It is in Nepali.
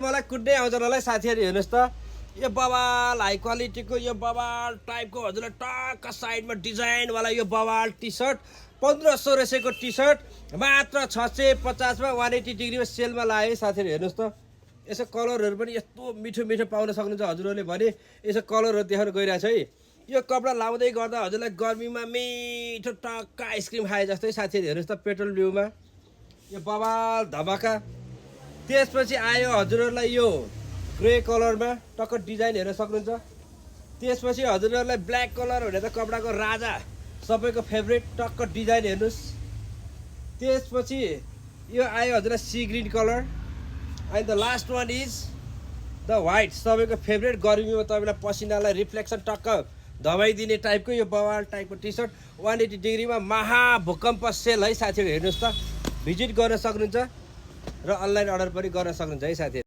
मलाई कुद्दै आउँछलाई साथीहरु हेर्नुस् त यो बवाल हाई क्वालिटीको यो बवाल टाइपको हजुरलाई टक्क साइडमा डिजाइन वाला यो बवाल टी-शर्ट 1500 रहेको टी-शर्ट मात्र 650 मा 180 डिग्रीमा सेलमा लाए साथीहरु हेर्नुस् त यसो कलरहरु पनि यस्तो मिठो मिठो पाउन सक्नुहुन्छ हजुरहरुले भने यसो कलरहरु देखाउन गइरहेछ है यो कपडा लाउँदै गर्दा हजुरलाई गर्मीमा मिठो टक्क आइसक्रिम खाए जस्तै साथीहरु हेर्नुस् त पेट्रोल ब्लूमा यो बवाल धमाका त्यसपछि आयो हजुरहरुलाई यो ग्रे कलरमा टक्क डिजाइन हेर्न सक्नुहुन्छ त्यसपछि हजुरहरुलाई ब्ल्याक कलर भने त कपडाको राजा सबैको फेभरेट टक्क डिजाइन हेर्नुस् त्यसपछि यो आयो हजुरलाई see green colour and the last one is the white सबैको फेभरेट गर्मीमा तपाईलाई पसिनालाई रिफ्लेक्सन टक्क दबाइदिने टाइपको यो बवाल टाइपको टी-शर्ट 180 डिग्रीमा महाभूकम्प सेल है साथीहरु हेर्नुस् त भिजिट गर्न सक्नुहुन्छ र अनलाइन अर्डर पनि गर्न सक्नुहुन्छ है साथीहरु।